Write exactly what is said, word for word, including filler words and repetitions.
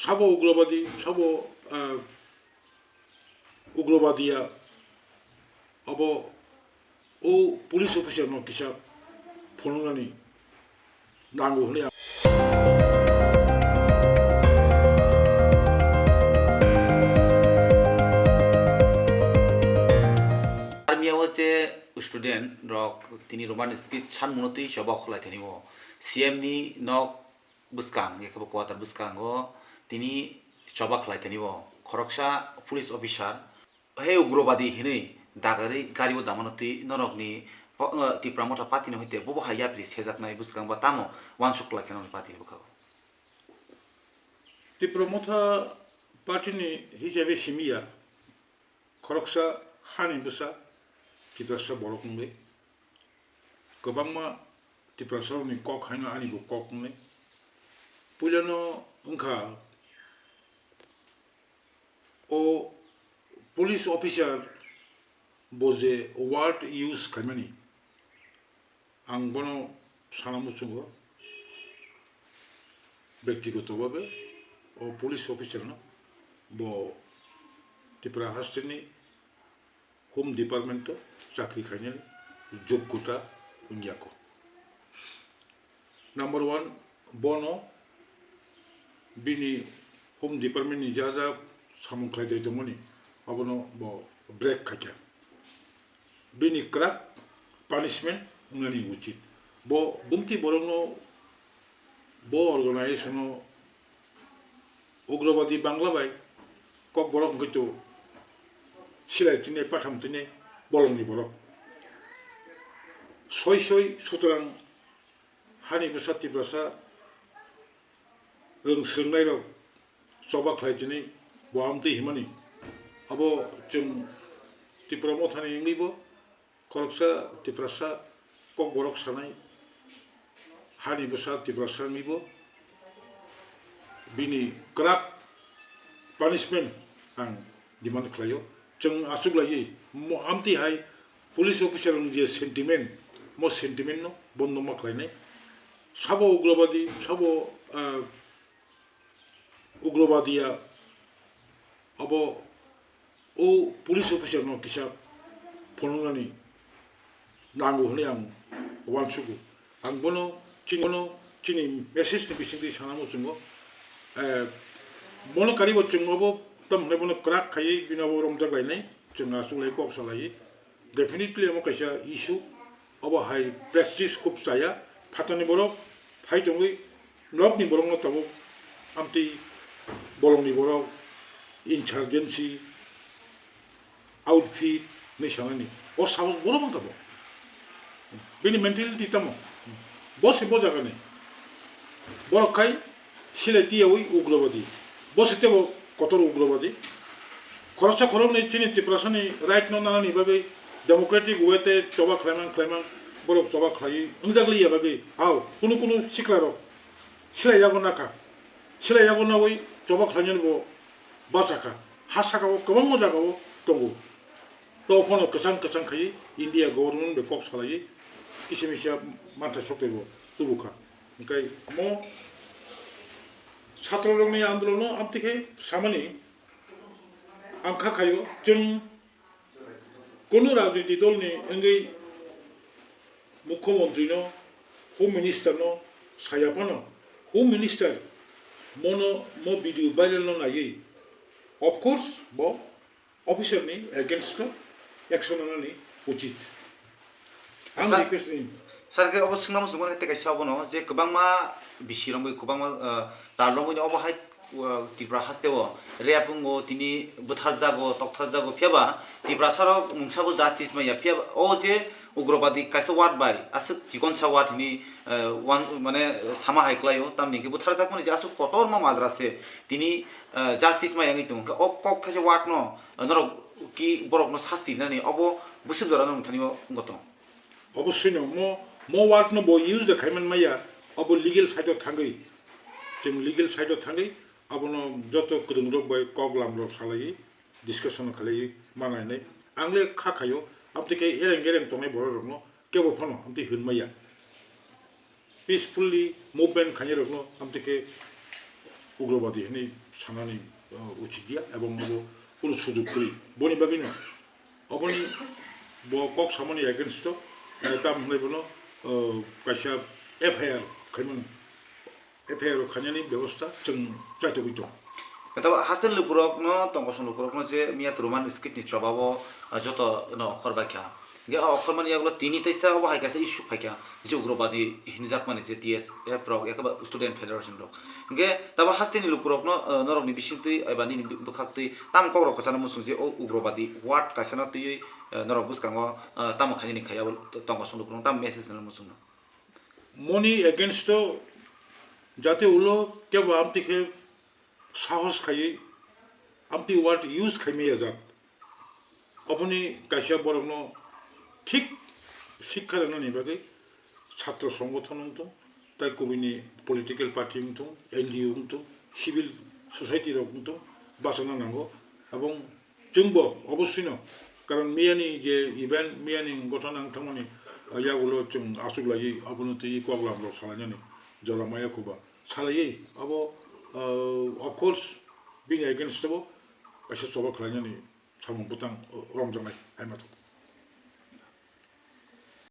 Sabo ugrobadi, sabo, ah, ugrobadiya, abo o police officer no kisa phunuknani nango hwnwi ang. Army o je student rok tini Roman script sanmungno twi choba khlai thani o C M ni nok bwskang, yakhe bo quarter bwskango tini choba khlai tani o khoroksa police officer, "He ugrobadi," hinwi dagarwi gari o damano twi norokni po-, uh, Tipra Motha party no hwite bobo hai yapri sejaknai bwskang ba tamo wansuk khlai khe norokni party ni bwkhago. Tipra Motha party ni hisabe simi ya. Khoroksa hani bwsa Tiprasa borok wngwi kwbangma Tiprasarokni kok haino ani bo kok wngnai. Puilano wngkha o police officer bo je word use khaimani, ang bono sana muchungo, bektigoto babe o police officer no bo Tripura hasteni Home Department o chakri khainani joggota wngya kho. Number one, bono bini Home Department ni ja ja samung khlai dai tongmani, abono bo break khaikha. Bini kwrak punishment wngnani uchit. Bo bumti borokno, bo organization o ugrobadi Bangla bai Kokborok hwnkhe to silai tini patham tini bolongni borok. Soi soi sutrang hani bwsa Tiprasa rwng swrwngnairok choba khlai tini bo amtwi himani. Abo chwng Tipra Mothani wngwi bo khoroksa Tiprasa Kokborok sanai hani bwsa Tiprasa wngwi bo bini kwrak punishment ang demand khlaio. Chwng achuklaiwi mo amtwi hai police officer ni je sentiment, mo sentiment no bondo ma khlainai. Sabo ugrobadi, sabo, ah, ugrobadiya abo o police officer no kisa phunuknani nango hwnwi ang uansugo. Ang bono chini, bono chini message ni bisingtwi sana muchungo. Eh, bono karibo chwng abo tam hwnwi bono kwrak khaiwi bini abo romjak lainai, chwng achuklai kok salaiwi. Definitely omo kaisa issue, obo hai practice khub chaya, phatani borok phai tongwi nokni borokno tabuk amtwi bolongni borok insurgency outfit hinwi sanani. O sahos borok wngkha bo. Bini mentality tamo? Bo se bo jagani. Borok khai silai tiyawi ugrobadi. Bo se tebo kotor ugrobadi. Khoroksa khoroknwi chini Tiprasani right no nanani bagwi democratic way tei choba khlaimang khlaimang borok choba khlaiwi wngjakliya bagwi. Hao, kunu kunu siklarok silai yago nakha. Silai yago nawi choba khlainani bo bachakha. Ha sakao kwbangma jagao tongo. To phano kwchang kwchang khai India government bai kok salai kisa misa mantha sokte bo tubukha. Hingkai mo chhatro rokni andolono amtwi khe samani ang kha khaio chwng kunu rajniti dolni wngwi mukhyamantri no, home minister no saya phano home minister mono mo video viral no naiwi of course bo officer ni against o action nanani uchit. Ang Sir, request ni. Sir, ke obo swngna muchungmani tei kaisa obono je kwbangma bisi romwi kwbangma, ah, tal romwi obo hai, ah, Tripura haste o rep wngo, tini bwtharjago, toktharjago, phiya ba Tiprasa rok mungsa bo justice maya, phiya ba o je ugrobadi kaisa ward bai aswk chikonsa ward hini, ah, wan, mane sama hai kwlaio, tamni hwnkhe bwtharjakmani je aswk kotorma majra se tini, ah, justice maya wngwi tongo. Hwnkhe o kok thaisa ward no norok ki borokno sasti rinani obo bwswk jora no nungthani o wngwi tongo. Oboswino mo, mo word no bo use de khaiman maya, obo legal side o thangwi, chwng legal side o thangwi abono joto kwrwngrok bai kok lamrok salaiwi discussion khlaiwi manainai. Ang le kha khaio, amtwi khe ereng ereng tongnai borok rokno kebo phano amtwi hwn maya. Peacefully movement khainai rokno amtwi khe ugrobadi hinwi sanani, uh, uchit ya, ebong abo kunu sujog kwrwi. Boni bagwino oboni bo kok samani against o, eh, tam hinwi bono, uh, kaisa F I R khaimani, F I R o khainani bebosta chwng chaitogwi tongo. Khe tabo hasteni lukurokno, tongkosong lukurokno je miya twrwmani skit ni chobao, ah, joto no okhor bai kha. Hingke o okhor mani yagulo tini teisa obo hai kaisa issue phai kha, je ugrobadi hinjakmani je T S F rok, ekaba student federation rok. Hingke tabo hasteni lukurokno, ah, norokni bisingtwi eba nini bwkhaktwi tamo kokrok kwchangno muchung je o ugrobadi word kaisano twiwi, ah, norok bwskango, ah, tamo khainani khai abo tongkosong lukurokno tamo message rwna muchung no. Moni against o jate ulo kebo amtwi khe sahos khaiwi amtwi word use khaimaya jak. Oboni kaisa borokno thik sikha rwnani bagwi chhatro songgothon wng thung, tai kubuni political party wng thung, N G O wng thung, civil society rok wng thung, bachana nango. Ebong chwngbo obosino, karon miyani je event, miyani gotha nang thangmani, ah, yagulo chwng aswk laiwi abono twi koklam rok salainani jora maya khuba salaiwi abo, ah, of course bini against o kaisa choba khlainani samung bwtang romjaknai hai ma thang.